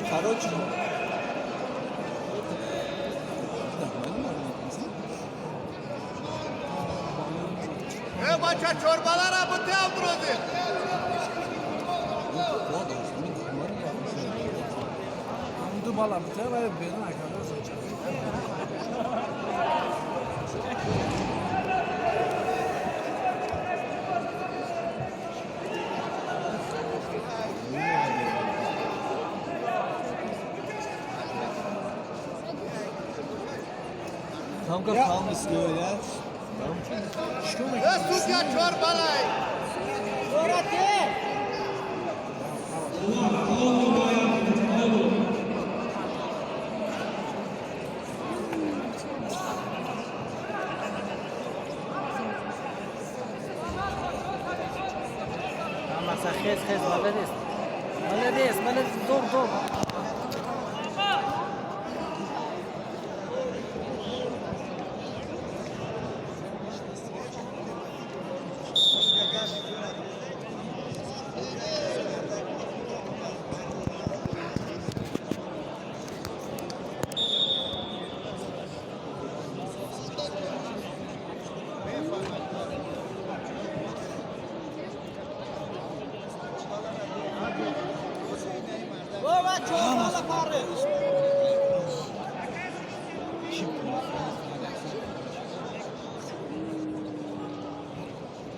Короче. Бача чорбалара бутэ Абдурозиқ. Ду бала бутэ ва берун акада. Там как там история. Э, сука, чорбалай. Хез, хез, молодец. Молодец, молодец, дор, дор.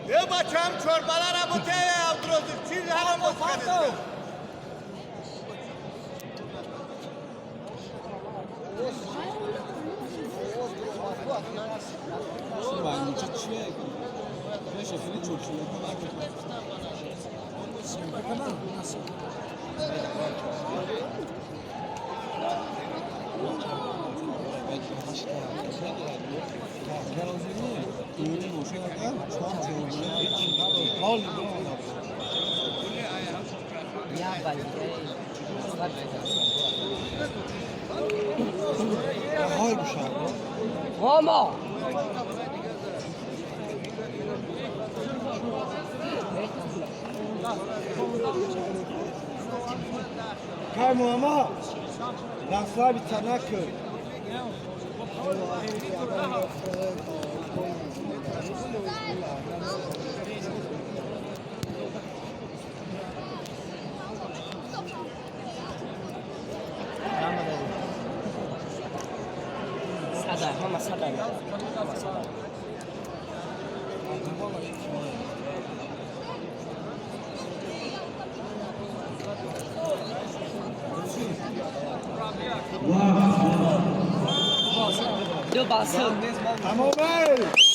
Э, бачам чорбалара бутэ Абдурозиқ. Чиз ҳарам боз кардед? Я болею. Мама! Кай мама? Расслабиться накой. Садай, мама, садай. Мама, садай. Ду басыл. Тамомай!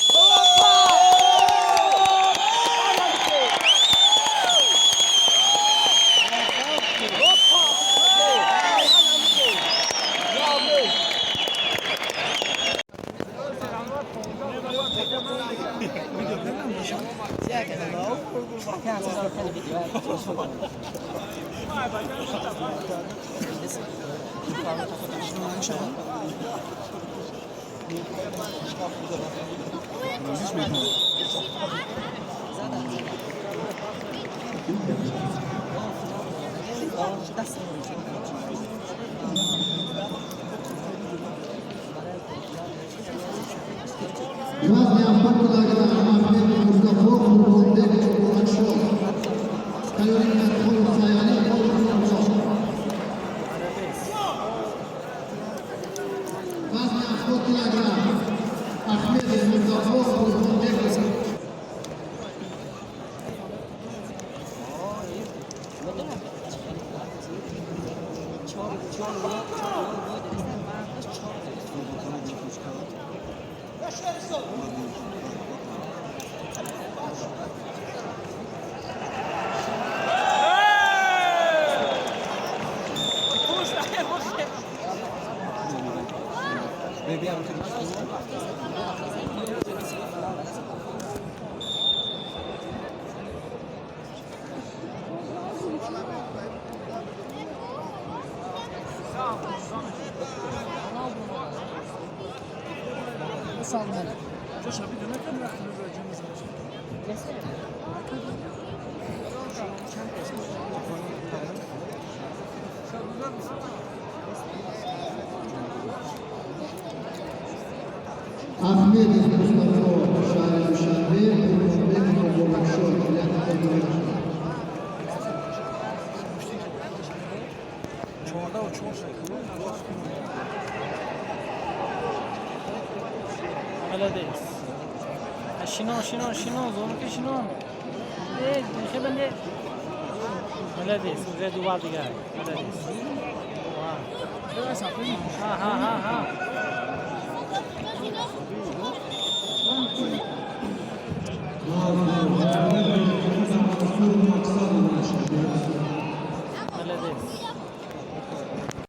Вазни 70 килограмм Ахмед Мустафо Қурбонбек Муродшоҳ. Тайёрӣ Холов Саяли Холов Нуршоҳ. Вазни 70 килограмм Ахмед Мустафо Қурбонбек. Чор, чор, чор, чор, чор. Ахмедов Мустафо, шаҳри Душанбе, Қурбонбек Муборакшо, вилояти Қониботов. 14-4 шуд. Молодец. Шинон, шинон, шинон, зону ки шинон. Э, хебанде. Молодец, уже ду бал дигар. Молодец. Ха, ха, ха.